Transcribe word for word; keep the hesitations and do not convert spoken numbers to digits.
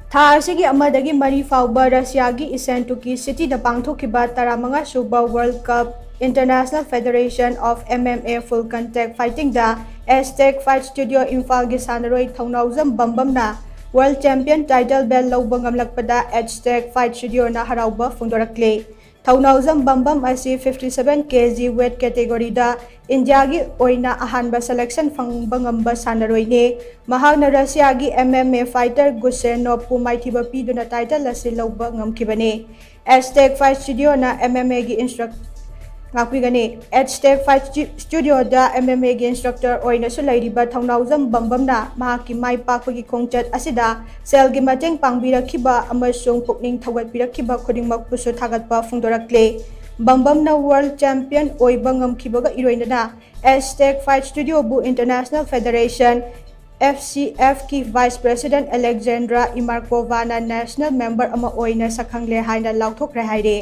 ꯊꯥ ꯑꯁꯤꯒꯤ ꯑꯃꯗꯒꯤ ꯃꯔꯤ ꯐꯥꯎꯕ ꯔꯁꯤꯌꯥꯒꯤ ꯏꯁꯦꯟꯇꯨꯀꯤ ꯁꯤꯇꯤꯗ ꯄꯥꯡꯊꯣꯛꯈꯤꯕ ꯇꯔꯥꯃꯉꯥ ꯁꯨꯕ World Cup International Federation of M M A Full Contact Fightingꯗ Aztec Fight Studio ꯏꯝꯐꯥꯜꯒꯤ ꯁꯥꯟꯅꯔꯣꯏ ꯊꯧꯅꯥꯎꯖꯝ ꯕꯝꯕꯝꯅ World Champion title belt ꯂꯧꯕ ꯉꯝꯂꯛꯄꯗ Aztec Fight Studioꯅ ꯍꯔꯥꯎꯕ ꯐꯣꯡꯗꯣꯔꯛꯂꯤ꯫ ꯊꯧꯅꯥꯎꯖꯝ ꯕꯝꯕꯝ ꯑꯁꯤ fifty seven K G weight categoryꯗ ꯏꯟꯗꯤꯌꯥꯒꯤ ꯑꯣꯏꯅ ꯑꯍꯥꯟꯕ selection ꯐꯪꯕ ꯉꯝꯕ ꯁꯥꯟꯅꯔꯣꯏꯅꯤ꯫ ꯃꯍꯥꯛꯅ ꯔꯁꯤꯌꯥꯒꯤ M M A fighter ꯒꯨꯁꯦꯅꯣꯞꯄꯨ ꯃꯥꯏꯊꯤꯕ ꯄꯤꯗꯨꯅ title ꯑꯁꯤ ꯂꯧꯕ ꯉꯝꯈꯤꯕꯅꯤ꯫ Aztec Fight Studioꯅ M M Aꯒꯤ instruct ꯉꯥꯛꯄꯤꯒꯅꯤ꯫ Aztec Fight Stu- Studioꯗ M M Aꯒꯤ instructor ꯑꯣꯏꯅꯁꯨ ꯂꯩꯔꯤꯕ ꯊꯧꯅꯥꯎꯖꯝ ꯕꯝꯕꯝꯅ ꯃꯍꯥꯛꯀꯤ ꯃꯥꯏ ꯄꯥꯛꯄꯒꯤ ꯈꯣꯡꯆꯠ ꯑꯁꯤꯗ ꯁꯦꯜꯒꯤ ꯃꯇꯦꯡ ꯄꯥꯡꯕꯤꯔꯛꯈꯤꯕ ꯑꯃꯁꯨꯡ ꯄꯨꯛꯅꯤꯡ ꯊꯧꯒꯠꯄꯤꯔꯛꯈꯤꯕ ꯈꯨꯗꯤꯡꯃꯛꯄꯨꯁꯨ ꯊꯥꯒꯠꯄ ꯐꯣꯡꯗꯣꯔꯛꯂꯤ꯫ ꯕꯝꯕꯝꯅ World Champion ꯑꯣꯏꯕ ꯉꯝꯈꯤꯕꯒ ꯏꯔꯣꯏꯅꯅ Aztec Fight Studioꯕꯨ International Federation F C Fꯀꯤ Vice President Alexandra Imarkovana national member ꯑꯃ ꯑꯣꯏꯅ ꯁꯛꯈꯪꯂꯦ ꯍꯥꯏꯅ ꯂꯥꯎꯊꯣꯛꯈ꯭ꯔꯦ ꯍꯥꯏꯔꯤ꯫